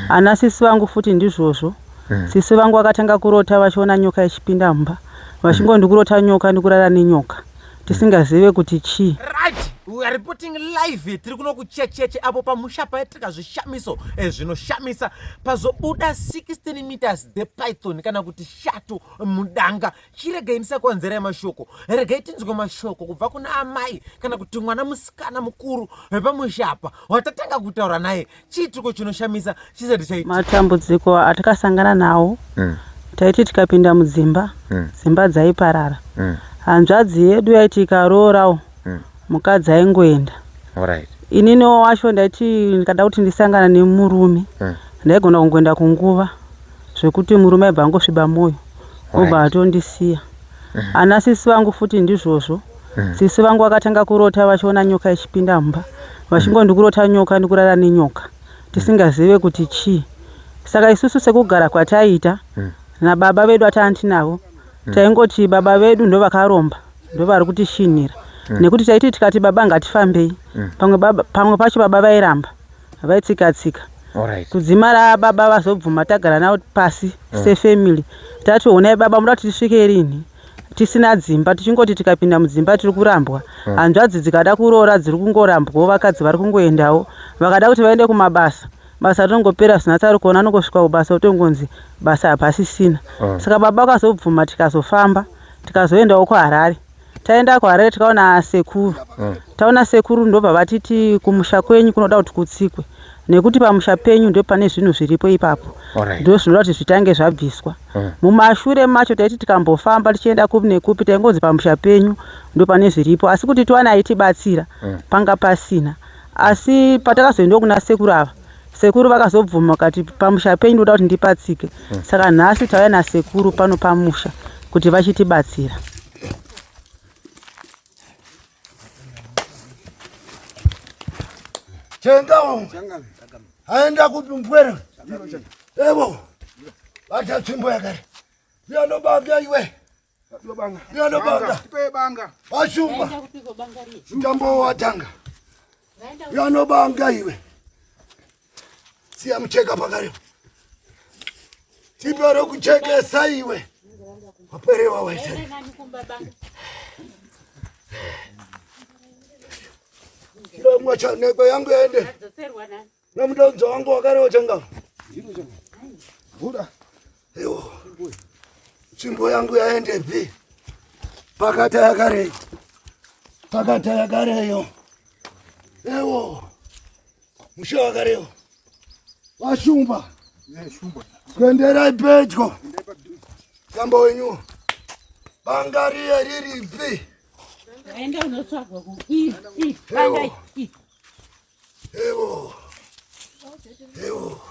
Ana sisi vangu futi ndizvozvo. Sisi vangu vakatanga kurota vachiona nyoka ichipinda mumba. Vachingo ndikurota nyoka ndikurara nenyoka. Tisingazive kuti chii. Right, we are reporting live tiri kuno kuchecheche apo pamusha paitika zvishamiso eh, zvinoshamisa pazobuda 16 meters the python kana kuti shato mudanga. Chiregai ndisakuwanzirai mashoko, regai tinzwe mashoko kubva kuna amai kana kuti mwana musikana mukuru vepamusha apa watatanga kutaura naye. Chiitiko chinoshamisa chisati chaitika. Matambudziko atakasangana nawo taiti tikapinda mudzimba dzimba dzaiparara. Hanzvadzi yedu yaiti ikaroorawo mukadzi aingoenda. Alright. Ininiwo wacho ndaiti ndikada kuti ndisangana nemurume ndaigona kungoenda kunguva zvekuti murume aibva angosviba moyo obva atondisiya. Ana sisi vangu futi ndizvozvo. Sisi vangu vakatanga kurota vachiona nyoka ichipinda mumba. Vachingo ndikurota nyoka ndikurara nenyoka. Tisingazive kuti chii. Saka isusu sekugara kwataiita nababa vedu atanga tinavo taingoti baba vedu ndovakaromba ndovari kutishinhira. Nekuti taiti tikati baba ngatifambei pamwe baba pamwe pacho baba vairamba vaitsika tsika. Alright. Kudzimara baba vazobvuma tagara navo pasi sefamily tati honai baba muda kuti tisvike rinhi tisina dzimba tichingoti tikapinda mudzimba tiri kurambwa. Hanzvadzi dzikada kuroora dziri kungorambwawo, vakadzi vari kungoendawo. Vakada kuti vaende kumabasa, basa rinongopera zvisina tsaruko anongosvika kubasa otongonzi basa hapasisina. Saka baba vakazobvuma tikazofamba tikazoendawo kuHarare. Taenda kuHarare tikaona sekuru. Taona sekuru ndobva vatiti kumusha kwenyu kunoda kuti kutsikwe nekuti pamusha penyu ndo pane zvinhu zviripo ipapo. Alright. Ndo zvinoda kuti zvitange zvabviswa. Mumashure macho taiti tikambofamba tichienda kupi nekupi taingonzi pamusha penyu ndo pane zviripo, asi kuti tiwane aitibatsira panga pasina. Asi patakazoendawo kuna sekuru ava, sekuru vakazobvuma vakati pamusha penyu ndoda kuti ndipatsike. Saka nhasi tauya nasekuru pano pamusha kuti vachitibatsira. Chengawo aenda kupi mpwere? Evo bata tsvimbo yakare yanobanga iwe yanobanga washumba mutambo watanga yanobanga iwe siya mucheka pakare tipere kuchekesa iwe waperewa waita chirongwa chanekwe yangu yaende namudonzo wangu wakare wachanga ewo tsvimbo yangu yaendepi pakata yakareyo pakata yakareyo ewo mushe wakareyo vashumba kuenderai pedyo tambo wenyu banga riye riripi Enda unotsvagwa ku i i banga i. Ewo. Ewo.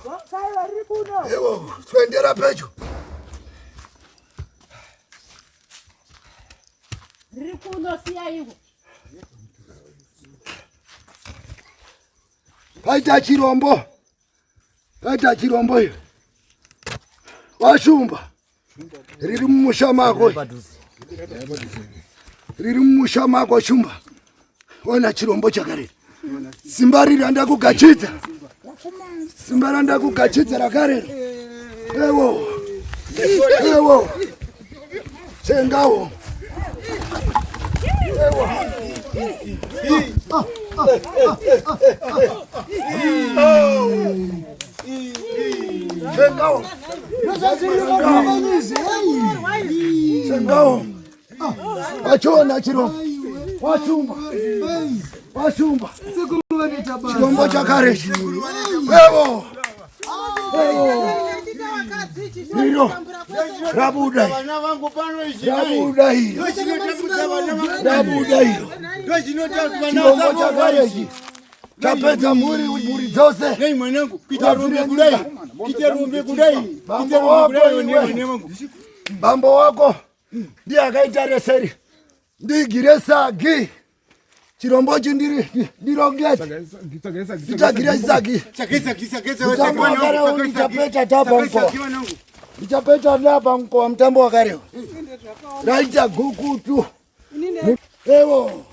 Ewo, twendera pedyo. Riri kuno siyaiwo. Paita chirombo. Paita chirombo iyo. Washumba. Riri mumusha mako. Riri mumusha mako shumba. Ona chirombo chakare. Simba riri randakugachidza. Simba randakugachidza rakarero. Ewo. Ewo. Chengawo. Ewo. Chengawo. Chengawo. Wachiona chirombo. Wachumba. Wachumba. Chirombo chakare. Ewo. Iro rabuda rabuda iro rabuda iro chirombo chakare ichi chapedza mhuri mhuri dzose. Nei mwanangu kuita rombe kudai kuita rombe kudai Bambo wako iwe bambo wako ndiye akaita reseri ndigire sagi chirombo chi ndiri ndirongete nditsvagire sagi mutambo wakarewo ndichapeta tapa mkowa ndichapeta tapa mkowa mutambo wakarewo raita gukutu ewo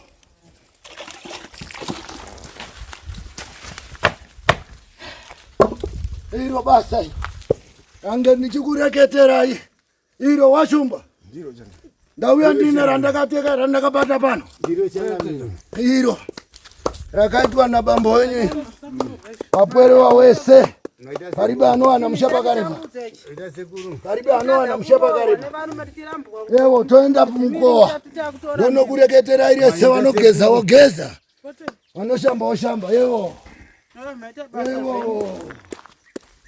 Iro basa iri. Ange ndichikureketerai. Iro washumba. Ndauya ndine randakateka randakabata pano. Iro rakaitwa nabambo wenyu wapwerewa wese. Paribe anowana musha pakarepa. Paribe anowana musha pakarepa. Ewo toenda mumukowa. Ndonokureketerai rese vanogeza wogeza. Vanoshamba woshamba. Ewo. Ewo.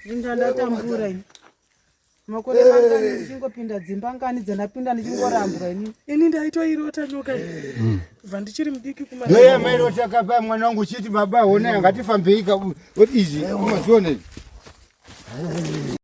Ndatambura ini. Makore mangani ndichingopinda dzimba ngani dzandapinda ndichingorambwa ini. Ini ndaitoirota nyoka iyi. Kubva ndichiri mudiki kuma. Ndoya mairota kapa mwana wangu uchiti baba hona ngatifambei ka izvi unoziona izvi.